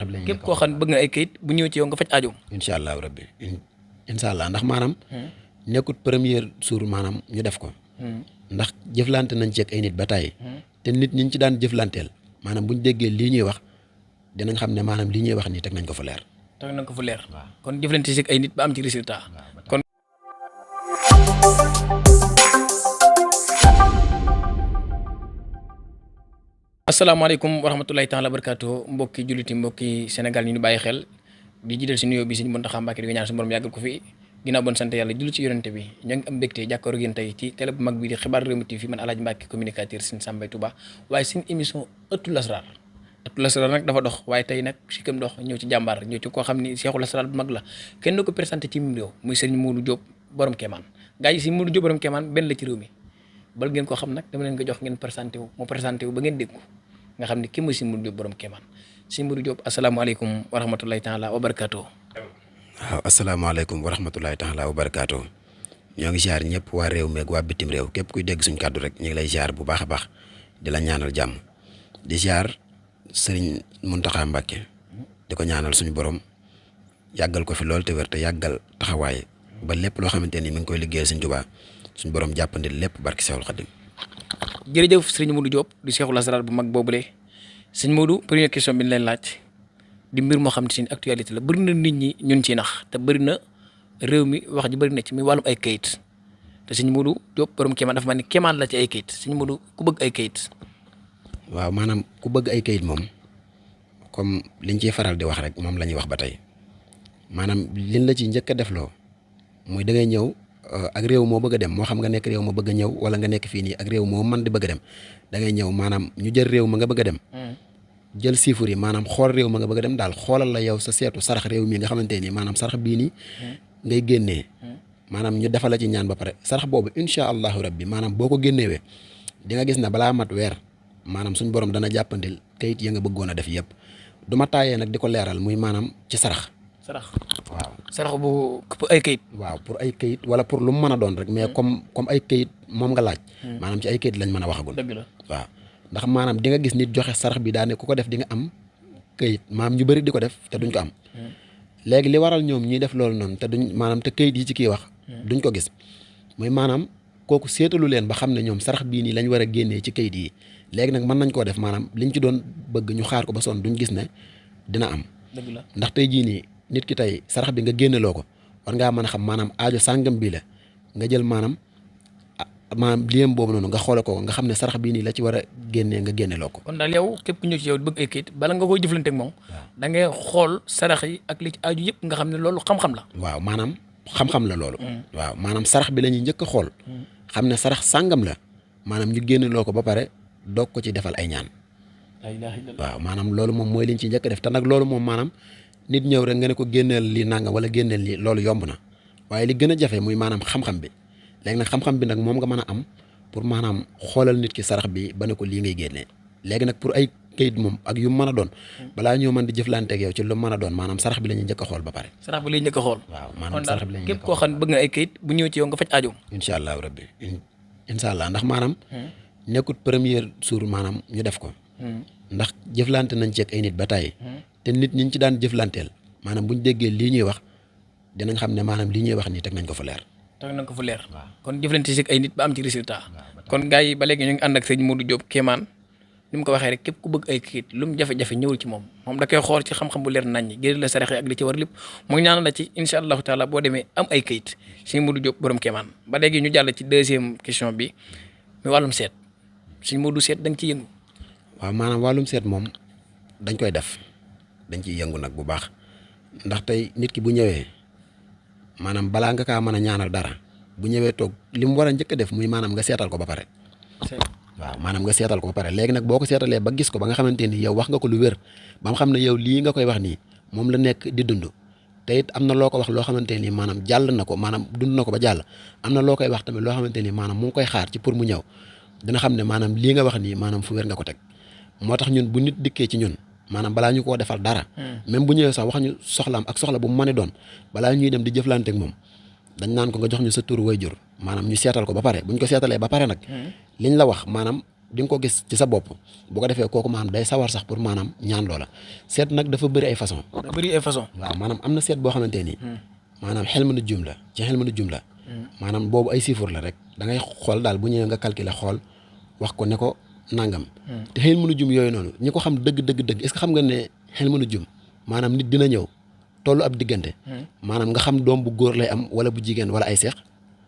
képp koo xam ne bëgg na ay kayit bu ñëwee ci yow nga faj aajoom. incha allahu rabbi incha allah ndax maanaam nekkut premier jour maanaam ñu def ko ndax jëflante nañ ci ak ay nit ba tàyyi te nit ñi ci daan jëflanteel maanaam buñ déggee lii ñuy wax dinañ xam ne maanaam lii ñuy wax nii teg nañ ko fa leer. teg nañ ko fu leer. kon jëflante ci ak ay nit ba am ci résultat. kon. asalaamaaleykum wa rahmatulahi taala wa barakaatu mbokki julliti mbokki Sénégal ñu bàyyi xel di jiital si nuyoo bi Sëriñ Mountakha Mbacké di ko ñaan su borom yàggal ko fi ginnaaw bon sant yàlla julli ci yonente bi ñoo ngi am mbégte jàkkaarloo ak yéen tey ci télé bu mag bi di xibaar Rewmi TV man Alaaji Mbacké communicateur Sëriñ Sam Mbaye Touba waaye seen émission ëttu lasraar nag dafa dox waaye tey nag si kam dox ñëw ci jàmbaar ñëw ci koo xam ni Seexu lasraar bu mag la kenn du ko présenté ci mim réew muy Sëriñ Modou Diop borom Kéemaan gaa yi si Modou Diop borom Kéemaan benn la ci réew mi bal ngeen ko xam nag dama leen ko jox ngeen présenté wu mu présenté wu ba ngeen dégg ko nga xam ne kii mooy Sëriñ Modou Diop borom Kéemaan Sëriñ Modou Diop asalaamaaleykum wa rahmatulahi taala wa barakaatu. waaw asalaamaaleykum wa rahmatulahi taala wa barakaatu ñoo ngi ziar ñëpp waa réew meeg waa bitim réew képp kuy dégg suñ kàddu rek ñu ngi lay ziar bu baax a baax di la ñaanal jàmm di ziar Sëriñ Mountakha Mbacké di ko ñaanal suñu borom yàggal ko fi lool te wér te yàggal taxawaay ba lépp loo xamante ni mi ngi koy liggéeyal Sëriñ Tuubaa suñu borom jàppandi lépp barki Seexul Xadim. jërëjëf Sëriñ Modou Diop di Seexul lasraar bu mag boobule Sëriñ Modou première question bi ñu leen laaj di mbir moo xam ne seen actualité la bëri na nit ñi ñun ci nax te bëri na réew mi wax ji bëri na ci muy wàllum ay kayit te Sëriñ Modou Diop borom Kéemaan dafa mel ni Kéemaan la ci ay kayit Sëriñ Modou ku bëgg ay kayit. waaw maanaam ku bëgg ay kayit moom comme liñ ciy faral di wax rek moom la ñuy wax ba tey maanaam liñ la ci njëkk a defloo muy da ngay ñëw ak réew moo bëgg a dem moo xam nga nekk réew ma bëgg a ñëw wala nga nekk fii nii ak réew moo man di bëgg a dem da ngay ñëw maanaam ñu jël réew ma nga bëgg a dem. jël chiffre yi maanaam xool réew ma nga bëgg a dem daal xoolal la yow sa seetu sarax réew mi nga xamante nii maanaam sarax bii nii ngay génnee maanaam ñu defal la ci ñaan ba pare sarax boobu incha allahu rabbi maanaam boo ko génnewee di nga gis ne balaa mat weer maanaam suñ borom dana jàppandil kayit ya nga bëggoon a def yëpp du ma taayee nag di ko leeral muy maanaam ci sarax. waaw sarax bu pour ay kayit. waaw pour ay kayit wala pour lu mu mën a doon rek mais comme ay kayit moom nga laaj. maanaam ci ay kayit lañ mën a waxagul. dëgg la waaw. ndax maanaam di nga gis nit joxe sarax bi daane ku ko def di nga am këyit maanaam ñu bëri di ko def te duñ ko am léegi li waral ñoom ñuy def loolu noonu te duñ maanaam te këyit yi ci kii wax duñ ko gis muy maanaam kooku seetalu leen ba xam ne ñoom sarax bii nii lañ war a génnee ci këyit yi léegi nag mën nañ koo def maanaam liñ ci doon bëgg ñu xaar ko ba sonn duñ gis ne dina am. dëgg la ndax tey jii nii nit ki tey sarax bi nga génneloo ko war ngaa mën a xam maanaam aajo sàngam bii la nga jël maanaam liem boobu noonu nga xoole ko nga xam ne sarax bii nii la ci war a génnee nga génneloo ko. kon daal yow képp ku ñëw ci yow bëgg ay kayit bala nga koy jëflante ak moom da ngay xool sarax yi ak li ci aju yëpp nga xam ne loolu xam-xam la. waaw maanaam xam-xam la loolu. waaw maanaam sarax bi la ñuy njëkk a xool. xam ne sarax sàngam la maanaam ñu génneloo ko ba pare doog ko ci defal ay ñaan. waaw maanaam loolu moom mooy liñ ci njëkk a def te nag loolu moom maanaam nit ñëw rek nga ne ko génneel lii nangam wala génneel lii loolu yomb na waaye li gën a jafe muy maanaam xam-xam bi. léegi nag xam-xam bi nag moom nga mën a am pour maanaam xoolal nit ki sarax bi ba ne ko lii ngay génnee léegi nag pour ay kayit moom ak yu mën a doon balaa ñoo mën di jëflante ak yow ci lu mën a doon maanaam sarax bi la ñuy njëkk a xool ba pare. sarax bi lay njëkk a xool. waaw maanaam sarax bi la ñuy képp koo xam ne bëgg na ay kayit bu ñëwee ci yow nga faj aajoom. incha allahu rabbi incha allah ndax maanaam nekkut premier jour maanaam ñu def ko ndax jëflante nañ ci ak ay nit ba tàyyi te nit ñi ci daan jëflanteel maanaam buñ déggee lii ñuy wax dinañ xam ne maanaam lii ñuy wax nii teg nañ ko fa leer. teg nañ ko fu leer kon jëflante si ay nit ba am ci résultat kon gars yi ba léegi ñu ngi ànd ak Sëriñ Modou Diop Kéemaan ni mu ko waxee rek képp ku bëgg ay kayit lu mu jafe-jafe ñëwul ci moom da koy xool ci xam-xam bu leer naññi génn la saraxe ak li ci war lépp mu ngi ñaanal la ci incha allahu taala boo demee am ay kayit Sëriñ Modou Diop borom Kéemaan ba léegi ñu jàll ci deuxième question bi muy wàllum seet Sëriñ Modou seet da nga ciy yëngu. waaw maanaam wàllum seet moom dañ koy def dañ ciy yëngu nag bu baax ndax tey nit ki bu ñëwee maanaam balaa nga kaa mën a ñaanal dara bu ñëwee toog li mu war a njëkk a def muy maanaam nga seetal ko ba pare. waaw maanaam nga seetal ko ba pare léegi nag boo ko seetalee ba gis ko ba nga xamante ni yow wax nga ko lu wér ba nga xam ne yow lii nga koy wax nii moom la nekk di dund te it am na loo ko wax loo xamante ni maanaam jàll na ko maanaam dund na ko ba jàll am na loo koy wax tamit loo xamante ni maanaam mu ngi koy xaar ci pour mu ñëw dina xam ne maanaam lii nga wax nii maanaam fu wér nga ko teg moo tax ñun bu nit dikkee ci ñun maanaam balaa ñu koo defal dara même bu ñëwee sax wax ñu soxlaam ak soxla bu mu mën a doon balaa ñuy dem di jëflante ak moom dañ naan ko nga jox ñu sa tur wayjur maanaam ñu seetal ko ba pare buñ ko seetalee ba pare nag liñ la wax maanaam di nga ko gis ci sa bopp bu ko defee kooku maanaam day sawar sax pour maanaam ñaan loola seet nag dafa bëri ay façon da bëri ay façon. waaw maanaam am na seet boo xamante ni maanaam xel mën a jum la ci xel mën a jum la maanaam boobu ay chiffres la rek da ngay xool daal bu ñëwee nga calculer xool wax ko ne ko nangam te xel mën a jum yooyu noonu ñi ko xam dëgg est-ce que xam nga ne xel mën a jum maanaam nit dina ñëw tollu ab diggante maanaam nga xam doom bu góor lay am wala bu jigéen wala ay seex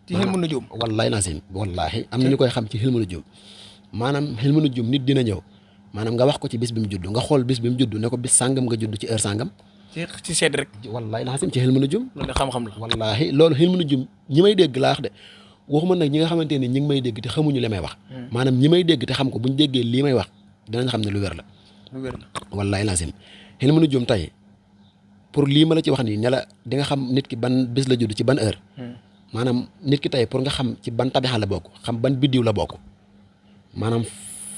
ci xel mën a jum wallaay nasim wallaahi am na ñu koy xam ci xel mën a jum maanaam xel mën a jum nit dina ñëw maanaam nga wax ko ci bis bi mu judd nga xool bis bi mu judd ne ko bis sàngam nga judd ci heure sàngam ci seet rek. wallaay nasim ci xel mën a jum loolu de xam-xam la. wallaahi loolu xel mën a jum ñi may dégg laa wax de waxuma nag ñi nga xamante ni ñi ngi may dégg te xamuñu li may wax maanaam ñi may dégg te xam ko buñ déggee lii may wax dinañ xam ne lu wér la lu wér la. wallaay nasim xel mën a jum tey pour lii ma la ci wax nii ne la di nga xam nit ki ban bis la judd ci ban heure maanaam nit ki tey pour nga xam ci ban tabixa la bokk xam ban biddiw la bokk maanaam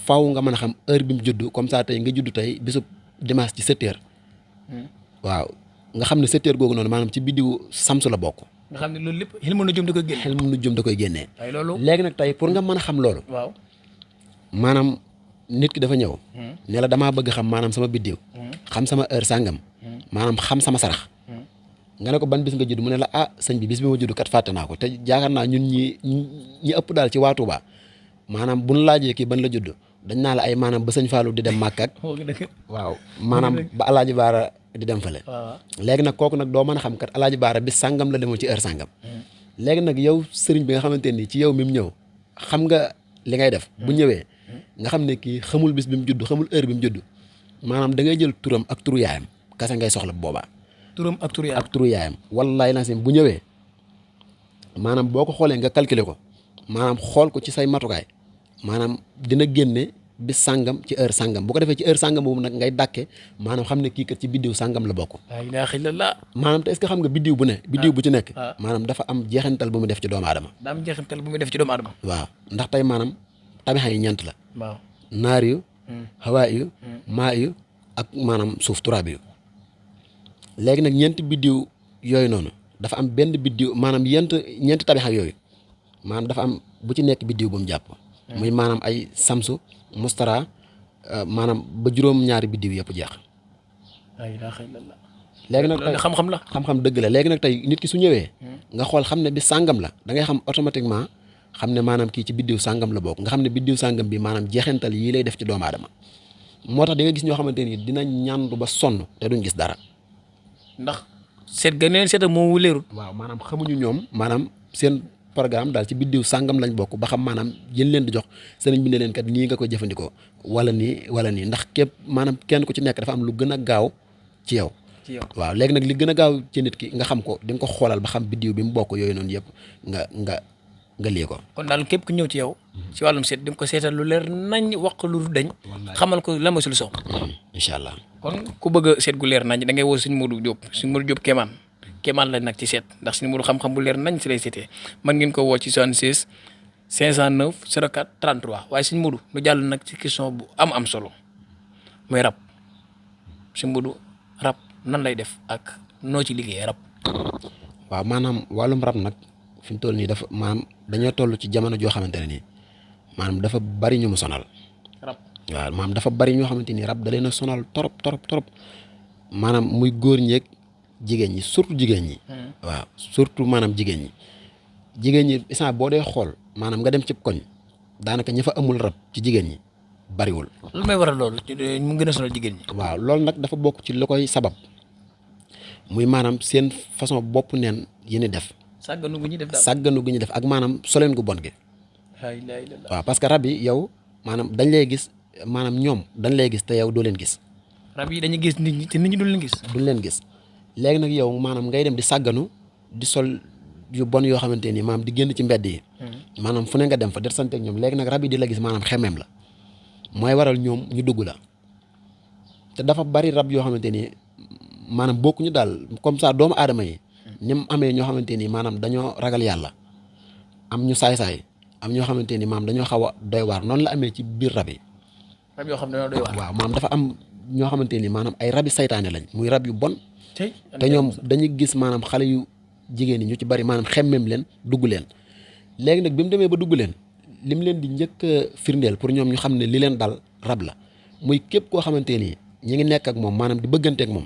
faw nga mën a xam heure bi mu judd comme ça tey nga judd tey bisub dimanche ci 7 heures waaw nga xam ne 7 heures googu noonu maanaam ci biddiw samsu la bokk nga xam ne loolu lépp xel mën a jum da koy génne. xel mën a jum da koy génnee waaye loolu. léegi nag tey pour nga mën a xam loolu waaw. maanaam nit ki dafa ñëw ne la damaa bëgg xam maanaam sama biddiw xam sama heure sàngam maanaam xam sama sarax nga ne ko ban bis nga judd mu ne la ah sëñ bi bis bi ma judd kat fàtte naa ko te jaakaar naa ñun ñi ëpp daal ci waa Touba maanaam bu ñu laajee kii ban la judd dañ naa la ay maanaam ba sëñ Fallou di dem Màkka ak waaw maanaam ba Alaaji Baara di dem fële léegi nag kooku nag doo mën a xam kat Alaaji Baara bis sàngam la demoon ci heure sàngam léegi nag yow sëriñ bi nga xamante ni ci yow mi mu ñëw xam nga li ngay def bu ñëwee nga xam ne kii xamul bis bi mu judd xamul heure bi mu judd maanaam da ngay jël turam ak turu yaayam kase ngay soxla bu boobaa turam ak turu yaayam ak turu yaayam wallaay nasim bu ñëwee maanaam boo ko xoolee nga calculer ko maanaam xool ko ci say matukaay maanaam dina génne bis sàngam ci heure sàngam bu ko defee ci heure sàngam boobu nag ngay dàkke maanaam xam ne kii kat ci biddiw sàngam la bokk laa ilaaha illallaah. maanaam te est-ce que xam nga biddiw bu ne biddiw bu ci nekk maanaam dafa am jeexantal bu mu def ci doomu aadama daa am jeexintal bu muy def ci doomu aadama. waaw ndax tey maanaam tabixa yi ñeent la waaw. naar yu hawaa yu maa yu ak maanaam suuf turaab yu léegi nag ñeenti biddiw yooyu noonu dafa am benn biddiw maanaam ñeenti tabixa yooyu maanaam dafa am bu ci nekk biddiw bu mu jàpp muy maanaam ay samsu mustara maanaam ba juróom-ñaari biddiw yëpp jeex laa ilaaha illallaah. léegi nag loolu xam-xam la. xam-xam dëgg la léegi nag tey nit ki su ñëwee nga xool xam ne bi sàngam la da ngay xam automatiquement xam ne maanaam kii ci biddiw sàngam la bokk nga xam ne biddiw sàngam bi maanaam jeexental yii lay def ci doomu aadama moo tax di nga gis ñoo xamante ni dinañ ñandu ba sonn te duñ gis dara ndax seet ga neen seeta moom wu leerul. waaw maanaam xamuñu ñoom maanaam seen programme daal ci biddiw sàngam lañ bokk ba xam maanaam jën leen di jox sëriñ bi ne leen kat nii nga koy jëfandikoo wala nii ndax képp maanaam kenn ku ci nekk dafa am lu gën a gaaw ci yow. waaw léegi nag li gën a gaaw ci nit ki nga xam ko di nga ko xoolal ba xam biddiw bi mu bokk yooyu noonu yëpp nga lii ko. kon daal képp ku ñëw ci yow. ci wàllum seet di nga ko seetal lu leer nañ wax lu du dañ. xamal ko lan mooy solution. incha allah. kon ku bëgg a seet gu leer nañ da ngay woo suñu Modou Diop Kéemaan la nag ci seet ndax suñu Modou xam-xam bu leer nañ si lay seetee mën ngeen ko woo ci 76 509 04 33 waaye suñu Modou lu jàll nag ci question bu am solo muy rab suñu Modou rab nan lay def ak noo ci liggéeyee rab. waaw maanaam wàllum rab nag fi mu toll nii dafa maanaam dañoo toll ci jamono joo xamante ne nii maanaam dafa bari ñu mu sonal. rab waaw maanaam dafa bari ñoo xamante ni rab da leen a sonal torop maanaam muy góor ñeeg jigéen ñi surtout jigéen ñi. waaw surtout maanaam jigéen ñi instant boo dee xool maanaam nga dem ci koñ daanaka ña fa amul rab ci jigéen ñi bariwul. lu may waral loolu mu gën a sonal jigéen ñi. waaw loolu nag dafa bokk ci lu koy sabab muy maanaam seen façon bopp neen yi ni def. sàgganu gu ñu def ak maanaam soleen gu bon gi. waaw parce que rab yi yow maanaam dañ lay gis maanaam ñoom dañ lay gis te yow doo leen gis. rab yi dañuy gis nit ñi te nit ñi du leen gis. duñ leen gis léegi nag yow maanaam ngay dem di sàgganu di sol yu bon yoo xamante ni maanaam di génn ci mbedd yi. maanaam fu ne nga dem fa det santeeg ñoom léegi nag rab yi di la gis maanaam xemeem la mooy waral ñoom ñu dugg la te dafa bari rab yoo xamante ni maanaam bokkuñu daal comme ça doomu aadama yi. ni mu amee ñoo xamante ni maanaam dañoo ragal yàlla am ñu saay-saay am ñoo xamante ni maanaam dañoo xaw a doy waar noonu la amee ci biir rab yi. rab yoo xam ne dañoo doy waar. waaw maanaam dafa am ñoo xamante ni maanaam ay rabi saytaane lañ muy rab yu bon. te ñoom dañuy gis maanaam xale yu jigéen ñi ñu ci bari maanaam xemmem leen dugg leen léegi nag bi mu demee ba dugg leen lim leen di njëkk a firndeel pour ñoom ñu xam ne li leen dal rab la muy képp koo xamante ni ñi ngi nekk ak moom maanaam di bëgganteek moom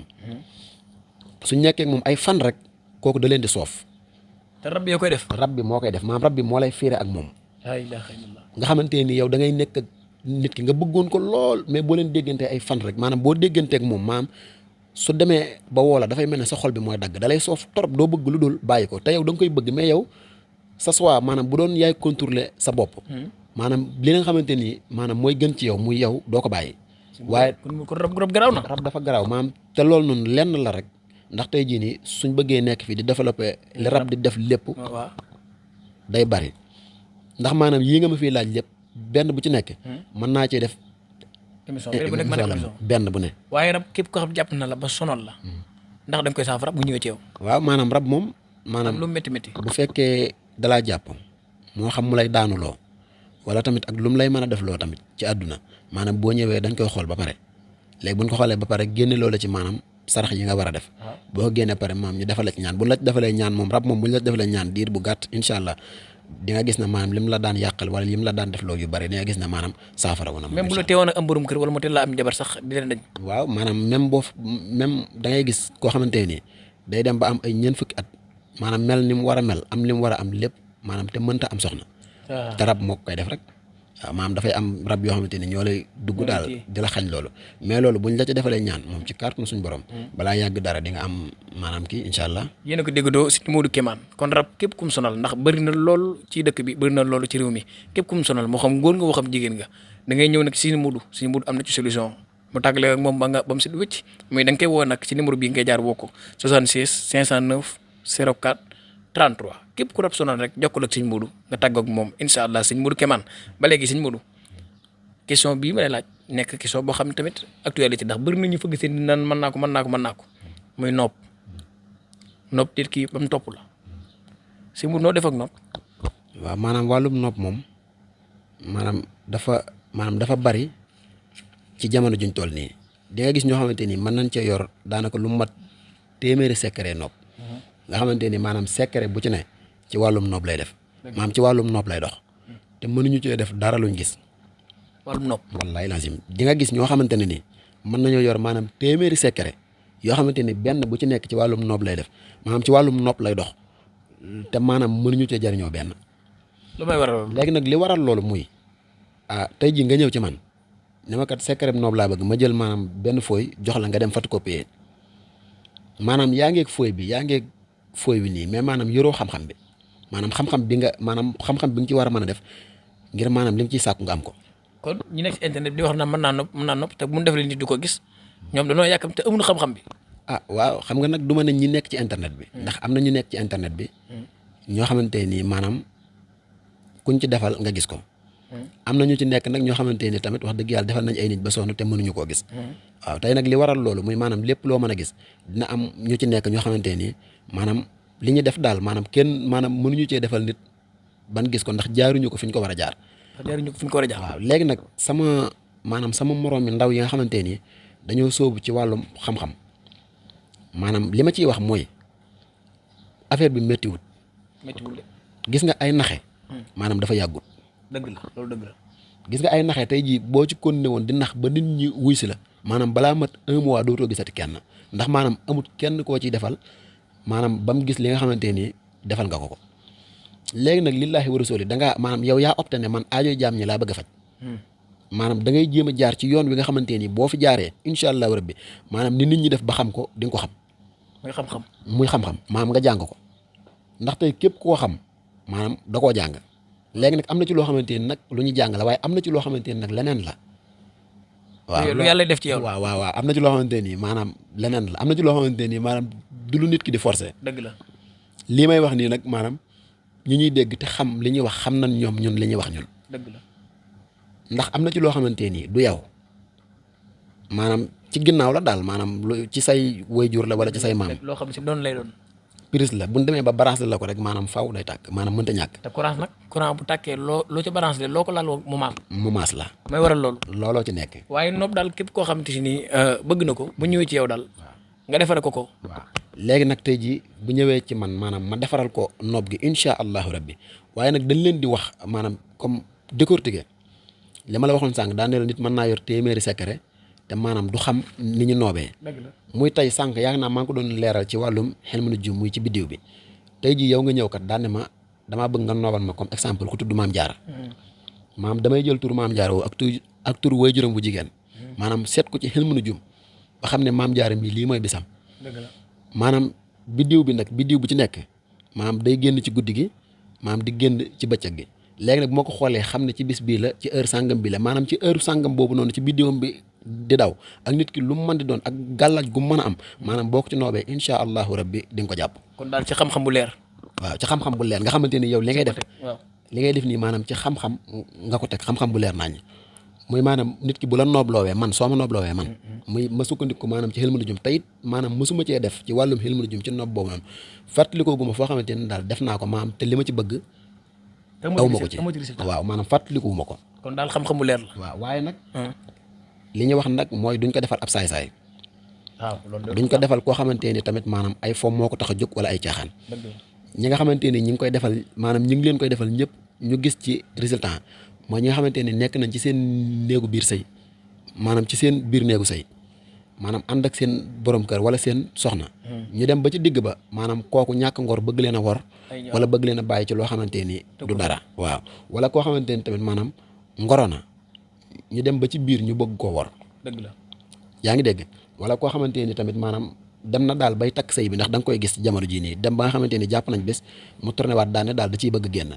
suñ nekkee ak moom ay fan rek kooku da leen di soof. te rab bi koy def. rab bi moo koy def maanaam rab bi moo lay fiire ak moom. la ilaha illallah. nga xamante ni yow da ngay nekk ak nit ki nga bëggoon ko lool mais boo leen déggante ay fan rek maanaam boo dégganteek moom maanaam su demee ba woola dafay mel ne sa xol bi mooy dagg da lay soof torop doo bëgg lu dul bàyyi ko te yow da nga koy bëgg mais yow sa soi maanaam bu doon yaay contrôler sa bopp. maanaam li nga xamante ni maanaam mooy gën ci yow muy yow doo ko bàyyi. waaye kon rab garaaw na. rab dafa garaaw maanaam te loolu noonu lenn la rek ndax tey jii nii suñ bëggee nekk fii di développer li rab di def lépp. waaw day bari ndax maanaam yii nga ma fii laaj lépp benn bu ci nekk. mën naa cee def. émission benn bu ne. waaye rab képp ko xam jàpp na la ba sonal la. ndax da nga koy saafara bu ñëwee ci yow. waaw maanaam rab moom. maanaam lu métti métti. bu fekkee dalaa jàpp moo xam mu lay daanuloo wala tamit ak lu mu lay mën a def loo tamit ci àdduna maanaam boo ñëwee dañ koy xool ba pare léegi buñ ko xoolee ba pare génne loola ci maanaam sarax yi nga war a def. boo ko génnee pare maam ñu defale ci ñaan buñ la defalee ñaan moom rab moom buñ la defalee ñaan diir bu gàtt incha allah di nga gis ne maanaam lim la daan yàqal wala lim la daan def loo yu bari di nga gis ne maanaam saafara wu na. même bu la teewoon ak am borom kër wala mu teel la am jabar sax di leen dañ. waaw maanaam même da ngay gis koo xamante ni day dem ba am ay ñeent fukki at maanaam mel ni mu war a mel am li mu war a am lépp maanaam te mënta am soxna. te rab moo koy def rek. waaw maanaam dafay am rab yoo xamante ni ñoo lay dugg daal di la xañ loolu mais loolu buñ la ca defalee ñaan moom ci kàttanu suñu borom. balaa yàgg dara di nga am maanaam kii incha allah. yéen a ko déggoo si Modou Kémane kon rab képp kum sonal ndax bëri na lool ci dëkk bi bëri na loolu ci réew mi képp kum sonal moo xam góor nga moo xam jigéen nga da ngay ñëw nag si Modou am na ci solution mu tàggalee ak moom ba mu sit wëcc mais da nga koy woo nag ci numéro bii ngay jaar woo ko 76 509 04 33 képp ku rab sonal rek jokkoo ak sëñ Modou nga tàggoog moom incha allah sëñ Modou Kémane ba léegi sëñ Modou question bii ma lay laaj nekk question boo xam ne tamit actualité ndax bëri na ñu fëgg seen naan mën naa ko muy nopp nit ki ba mu topp la sëñ Modou noo def ak nopp. waaw maanaam wàllum nopp moom maanaam dafa bari ci jamono juñ toll nii di nga gis ñoo xamante ni mën nañ cee yor daanaka lu mat téeméeri secret nopp. nga xamante ni maanaam secret bu ci ne ci wàllum nopp lay def maanaam ci wàllum nopp lay dox te mënuñu cee def dara luñ gis. wàllum nopp wallaay lazim di nga gis ñoo xamante ne ni mën nañoo yor maanaam téeméeri secret yoo xamante ni benn bu ci nekk ci wàllum nopp lay def maanaam ci wàllum nopp lay dox te maanaam mënuñu cee jariñoo benn. lu may waral loolu léegi nag li waral loolu muy tey jii nga ñëw ci man ne ma kat secret nopp laa bëgg ma jël maanaam benn fooy jox la nga dem photocopier maanaam yaa ngeeg fooy bi nii mais maanaam yoroo xam-xam bi maanaam xam-xam bi nga ci war a mën a def ngir maanaam li nga ciy sàkku nga am ko. kon ñi nekk ci internet bi di wax na mën naa nopp te mun def leen nit du ko gis ñoom dañoo yàkkam te amuñu xam-xam bi. waaw xam nga nag du ma ne ñi nekk ci internet bi. ndax am na ñu nekk ci internet bi. ñoo xamante ni maanaam kuñ ci defal nga gis ko. am na ñu ci nekk nag ñoo xamante ni tamit wax dëgg yàlla defal nañ ay nit ba sonn te mënuñu koo gis. waaw tey nag li waral loolu muy maanaam lépp loo mën a gis dina am ñu ci nekk ñoo xamante ni maanaam li ñu def daal maanaam maanaam mënuñu cee defal nit ban gis ko ndax jaaruñu ko fi ñu ko war a jaar. waaw léegi nag sama moroom mi ndaw yi nga xamante ni dañoo sóobu ci wàllum xam-xam maanaam li ma ciy wax mooy affaire bi méttiwut. gis nga ay naxe. maanaam dafa yàggut. dëgg la loolu dëgg la. gis nga ay naxe tey jii boo ci continué woon di nax ba nit ñi wuy si la maanaam balaa mat 1 mois dootoo gisati kenn ndax maanaam amut kenn koo ciy defal maanaam ba mu gis li nga xamante ni defal nga ko léegi nag lillaahi wa rasuuli dangaa maanaam yow yaa opté ne man aajo jaam ñi laa bëgg a faj maanaam da ngay jéem a jaar ci yoon wi nga xamante ni boo fi jaaree incha allahu rabbi maanaam ni nit ñi def ba xam ko di nga ko xam. muy xam-xam maanaam nga jàng ko ndax tey képp koo xam maanaam da koo jàng léegi nag am na ci loo xamante ni nag lu ñu jàng la waaye am na ci loo xamante ni nag leneen la. waaw lu yàlla def ci yow. waaw am na ci loo xamante ni maanaam leneen la am na ci loo xamante ni maanaam du lu nit ki di forcer. dëgg la lii may wax nii nag maanaam ñi ñuy dégg te xam li ñuy wax xam nañ ñoom ñun li ñuy wax ñun. dëgg la ndax am na ci loo xamante ni du yow maanaam ci ginnaaw la daal maanaam lu ci say waajur la wala ci say maam. loo xam si doon lay doon. prise la bu ñu demee ba branché la ko rek maanaam faw day tàkk maanaam mënta ñàkk. te courant bu tàkkee loo ci branché loo ko laal mu maas. mu maas la. may waral loolu. looloo ci nekk. waaye nopp daal képp koo xamante ni bëgg na ko bu ñëwee ci yow daal. nga defaree ko. waaw léegi nag tey jii bu ñëwee ci man maanaam ma defaral ko nopp gi incha allahu rabbi waaye nag dañ leen di wax maanaam comme décortiquer li ma la waxoon sànq daan ne la nit mën naa yor téeméeri secret te maanaam du xam ni ñu noobee muy tey sànq yaa ngi naa maa ngi ko doon leeral ci wàllum xel mën a jum muy ci biddiw bi tey jii yow nga ñëw kat daan ne ma damaa bëgg nga noobal ma comme exemple ku tudd maam jaara maam damay jël tur maam jaara woo ak tur way juróom bu jigéen maanaam seet ko ci xel mën a jum ba xam ne maam jaara mii lii mooy bisam maanaam biddiw bi nag biddiw bu ci nekk maanaam day génn ci guddi gi maanaam di génn ci bëccëg gi léegi nag bu ma ko xoolee xam ne ci bis bii la ci heure sàngam bi la maanaam ci heure sàngam boobu noonu ci biddiwam bi di daw ak nit ki lu mu mën di doon ak gàllaaj gu mën a am maanaam boo ko ci noobee incha allahu rabbi di nga ko jàpp. kon daal ci xam-xam bu leer. waaw ci xam-xam bu leer nga xamante ni yow li ngay def nii maanaam ci xam-xam nga ko teg xam-xam bu leer nañ muy maanaam nit ki bu la noobloowee man soo ma noobloowee man muy ma sukkandiku maanaam ci xilmu nujum teyit maanaam mosuma cee def ci wàllum xilmu nujum ci noob boobu noonu fàttalikoo gu ma foo xamante ni daal def naa ko maanaam te li ma ci bëgg aw ma ko ci waaw maanaam fàttalikuwu ma ko kon daal xam-xam bu leer la waaw waaye nag li ñu wax nag mooy duñ ko defal ab saay-saay waaw duñ ko defal koo xamante ni tamit maanaam ay fo moo ko tax a jóg wala ay caaxaan ñi nga xamante ni ñi ngi koy defal maanaam ñi ngi leen koy defal ñëpp ñu gis ci résultat mooy ñi nga xamante ni nekk nañ ci seen néegu biir sëy maanaam ci seen biir néegu sëy maanaam ànd ak seen borom kër wala seen soxna ñu dem ba ci digg ba maanaam kooku ñàkk ngor bëgg leen a wor wala bëgg leen a bàyyi ci loo xamante ni du dara waaw wala koo xamante ni tamit maanaam ngoro na ñu dem ba ci biir ñu bëgg koo wor dëgg la yaa ngi dégg wala koo xamante ni tamit maanaam dem na daal bay takk sëy bi ndax da nga koy gis jamono jii nii dem ba nga xamante ni jàpp nañ bés mu tourné waat daane daal da ciy bëgg génn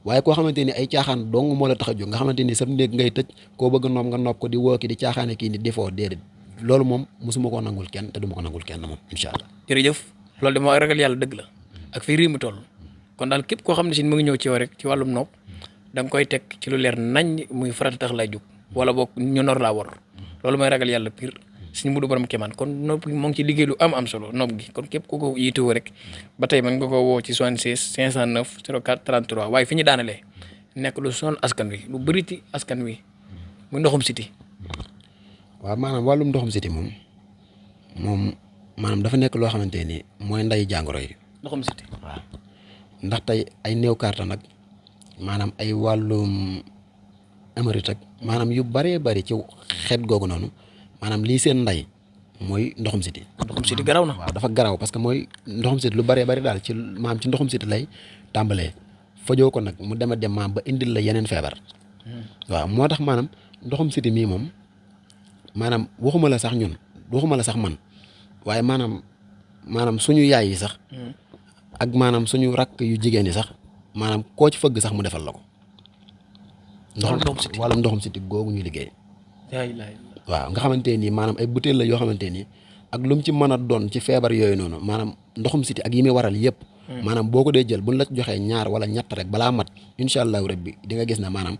waaye koo xamante ni ay caaxaan dong moo la tax a jóg nga xamante ni sa néeg ngay tëj koo bëgg noob nga noob ko di woo ki di caaxaane kii ni di foo déedéet loolu moom mosuma koo nangul kenn te duma ko nangul kenn moom incha allah. jërëjëf loolu de mooy ragal yàlla dëgg la ak fii réew mi toll kon daal képp koo xam ne si mu ngi ñëw ci yow rek ci wàllum noob da nga koy teg ci lu leer nañ muy farata tax lay jóg wala boog ñu nor laa war loolu mooy ragal yàlla pire suñu mudu borom kéemaan kon nopp moo ngi ci liggéey lu am solo nopp gi kon képp ku ko yitewoo rek ba tey mën nga ko woo ci 76 509 04 33 waaye fi ñu daanalee nekk lu sonal askan wi lu bëri ci askan wi muy ndoxum siti waaw maanaam wàllum ndoxum siti moom maanaam dafa nekk loo xamante ni mooy nday jàngoro yi. ndoxum siti waaw ndax tey ay néew kàttan nag maanaam ay wàllum émérite ak maanaam yu bëree bëri ci xeet googu noonu maanaam lii seen nday mooy ndoxum siti. ndoxum siti garaw na. waaw dafa garaw parce que mooy ndoxum siti lu bëree bëri daal ci maanaam ci ndoxum siti lay tàmbalee fajoo ko nag mu dem a dem maanaam ba indil la yeneen feebar. waaw moo tax maanaam ndoxum siti mii moom maanaam waxuma la sax ñun waxuma la sax man waaye maanaam suñu yaay yi sax. ak maanaam suñu rakk yu jigéen yi sax maanaam koo ci fëgg sax mu defal la ko. wàllum ndoxum siti googu ñu liggéey. waaw nga xamante nii maanaam ay butéel la yoo xamante nii ak lu mu ci mën a doon ci feebar yooyu noonu maanaam ndoxum siti ak yi muy waral yëpp. maanaam boo ko dee jël buñ la joxee ñaar wala ñett rek balaa mat incha allahu rabbi di nga gis ne maanaam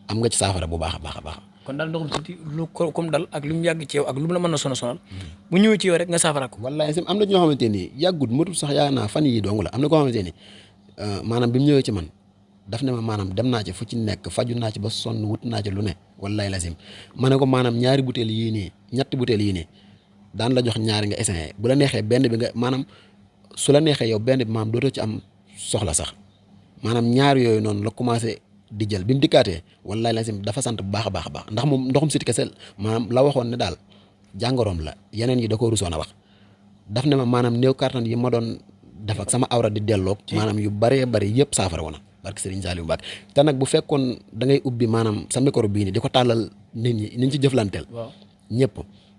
am nga ci saafara bu baax a baax a baax. kon daal ndoxum siti lu ko comme dal ak lu mu yàgg ci yow ak lu mu la mën a sonal bu ñëwee ci yow rek nga saafara ko. wallaay sim am na ñoo xamante ni yàggut matul sax yaa naa fan yii dong la am na koo xamante ni maanaam bi mu ñëwee ci man daf ne ma maanaam dem naa ci fu ci nekk faju naa ci ba sonn wut naa ci lu ne wallaay la sim ma ne ko maanaam ñaari butéel yii nii ñetti butéel yii nii daan la jox ñaari nga essayé bu la neexee benn bi nga maanaam su la neexee yow benn bi maanaam dootoo ci am soxla sax maanaam ñaar yooyu noonu la commencé di jël bi mu dikkaatee wallaay la sim dafa sant bu baax a baax a baax ndax moom ndoxum siti kese maanaam la waxoon ne daal jàngoroom la yeneen yi da koo rusoon a wax daf ne ma maanaam néew kàttan yi ma doon def ak sama awra di delloog maanaam yu bëree bëri yëpp saafara woon na barke Serigne Saliou Mbacke te nag bu fekkoon da ngay ubbi maanaam sa micro bii ni di ko tàllal nit ñi niñ ci jëflanteel ñëpp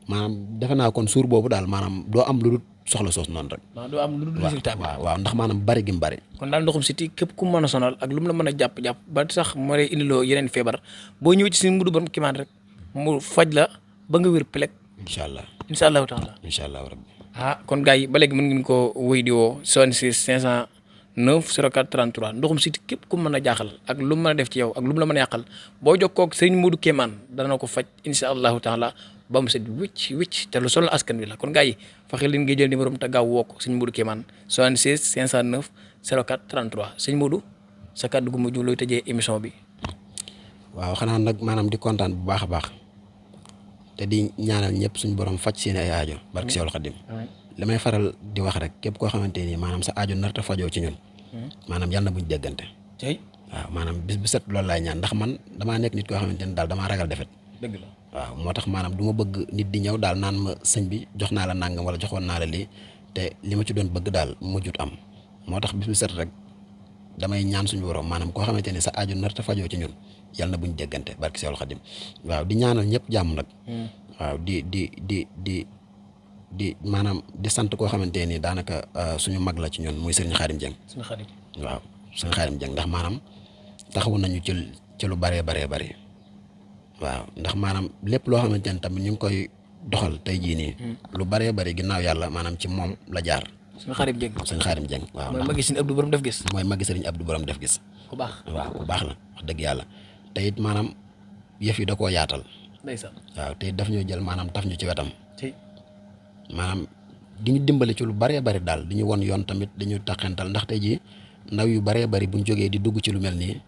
maanaam defe naa kon suur boobu daal maanaam doo am lu dul soxla soos noonu rek doo am lu dul résultat bi waaw ndax maanaam bari gi mu bari kon daal ndoxum siti képp ku mën a sonal ak lu mu la mën a jàpp-jàpp ba sax moo lay indiloo yeneen feebar boo ñëwee ci suñu mudu borom kimaan rek mu faj la ba nga wér pelek incha allah taala incha allah rabbi kon gars yi ba léegi mën ngeen ko wéy di woo 76 509 04 33 ndoxum siti képp ku mën a jaaxal ak lu mu mën a def ci yow ak lu mu la mën a yàqal boo jokkoo ak sëriñ Modou Kéemaan dana ko faj incha allahu taala ba mu set wicc te lu solo askan wi la kon gars yi fexe leen nga jël numéro am te gaaw woo ko sëriñ Modou Kéemaan 76 509 04 33 sëriñ Modou sa kàddu gu mujj looy tëjee émission bi. waaw xanaa nag maanaam di kontaan bu baax a baax te di ñaanal ñëpp suñu borom faj seen ay aajo barke Seexul Xadim li may faral di wax rek képp koo xamante ni maanaam sa aajo narta fajoo ci ñun maanaam yàlla na buñ déggante waaw maanaam bis bu set loolu laay ñaan ndax man damaa nekk nit koo xamante ne daal damaa ragal defet. dëgg la waaw moo tax maanaam du ma bëgg nit di ñëw daal naan ma sëñ bi jox naa la nangam wala joxoon naa la lii te li ma ci doon bëgg daal mujjut am moo tax bis bu set rek damay ñaan suñu borom maanaam koo xamante ni sa aajo nar ta fajoo ci ñun yàlla na buñ déggante barki Seexul Xadim waaw di ñaanal ñëpp jàmm nag. waaw di maanaam di sant koo xamante ni daanaka suñu mag la ci ñun muy Serigne Khadim Dieng. suñu xarit waaw Serigne Khadim Dieng ndax maanaam taxawu nañu ci lu bëree bëri waaw ndax maanaam lépp loo xamante ni tamit ñu ngi koy doxal tey jii nii. lu bëree bëri ginnaaw yàlla maanaam ci moom la jaar. suñu Khadim Dieng. Serigne Khadim Dieng waaw. mooy magi Serigne Abdou borom def gis. mooy magi Serigne Abdou borom def gis. ku baax waaw ku baax la wax dëgg yàlla te it maanaam yëf yi da koo yaatal. ndeysaan waaw te it daf ñoo jël maanaam taf ñu ci wetam. tey maanaam di ñu dimbali ci lu bëree bëri daal di ñu won yoon tamit di ñu taxantal ndax tey jii ndaw yu bëree bëri buñ jógee di dugg ci lu mel nii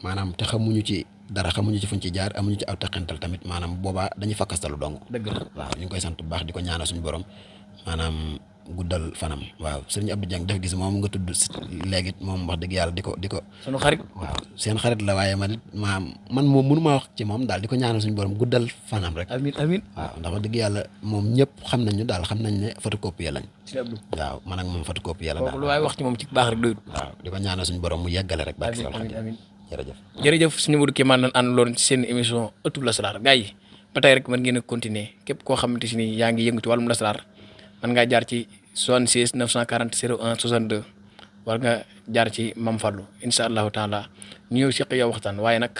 maanaam te xamuñu ci dara xamuñu ci fuñ ci jaar amuñu ci aw taxantal tamit maanaam boobaa dañuy fakkastalu dong. dëgg la waaw ñu ngi koy sant bu baax di ko ñaanal suñu borom maanaam guddal fanam. waaw Serigne Abdou Dieng def gis moom nga tudd léegi moom wax dëgg yàlla di ko. sunu xarit. waaw seen xarit la waaye man it man moom mënu maa wax ci moom daal di ko ñaanal suñu borom guddal fanam rek. amiin waaw ndax wax dëgg yàlla moom ñëpp xam nañu daal xam nañ ne photocopie lañ. Serigne Abdou waaw man ak moom photocopie la daal. kooku lu waay wax ci moom ci baax rek doyut. waaw di ko ñaanal suñu borom mu yeggale rek. amiin jërëjëf. jërëjëf suñu Modou Kémane lañ àndaloon ci seen émission ëttu lasraar gars yi ba tey rek mën ngeen a continuer képp koo xamante si ni yaa ngi yëngu ci wàllum lasraar mën ngaa jaar ci 76 940 01 62 war nga jaar ci Mame Fallou incha allahu taala ñu ñëw seq yow waxtaan waaye nag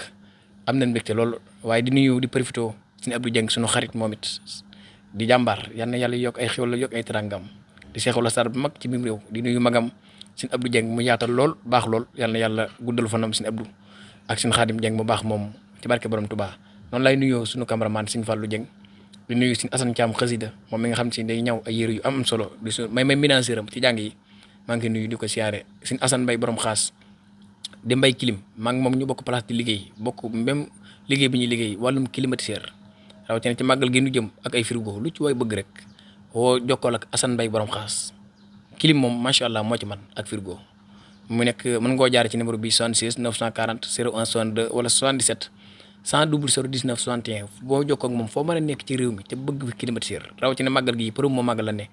am nañ mbégte loolu waaye di nuyu di profité suñu Abdou Dieng suñu xarit moom it di jàmbaar yal na yàlla yokk ay xéwal yokk ay terangam di seexu lasraar bu mag ci biir réew di nuyu magam suñu Abdou Dieng mu yaatal lool baax lool yal na yàlla guddal fanam suñu Abdou ak suñu Khadim Dieng mu baax moom ci barke borom Touba noonu lay nuyoo suñu cameraman suñu Fallou Dieng di nuyu suñu Assane Thiam xasida moom mi nga xam si day ñaw ay yére yu am solo di su may financier am ci jàng yi maa ngi koy nuyu di ko siyaare suñu Assane Mbaye borom xaas di mbay clim maa ngi moom ñu bokk place di liggéey bokk même liggéey bi ñuy liggéey wàllum climatiseur rawatina ci màggal gi ñu jëm ak ay frigo lu ci waay bëgg rek woo jokkool ak Assane Mbaye borom xaas clim moom macha allah moo ci man ak frigo mu nekk mën ngoo jaare ci numéro bi 76 940 01 62 wala 77 100 19 61 boo jokkoo ak moom foo mën a nekk ci réew mi te bëgg fi climatiseur rawatina màggal gi pour moo màggal la ne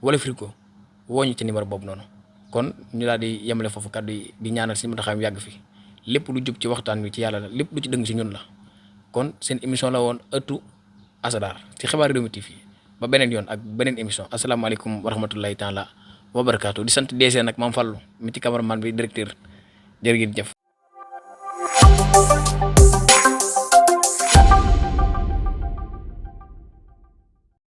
wala frigo woo ñu ci numéro boobu noonu kon ñu daal di yemale foofu kàddu yi di ñaanal si Mountakha yàgg fi lépp lu jub ci waxtaan wi ci yàlla la lépp lu ci dëng si ñun la kon seen émission la woon ëttu Asrar ci xibaar Rewmi TV ba beneen yoon ak beneen émission asalaamaaleykum wa rahmatullahi taala wa barakaatu di sant DG nag Mame Fallou mi ci cameraman bi directeur jërë ngeen jëf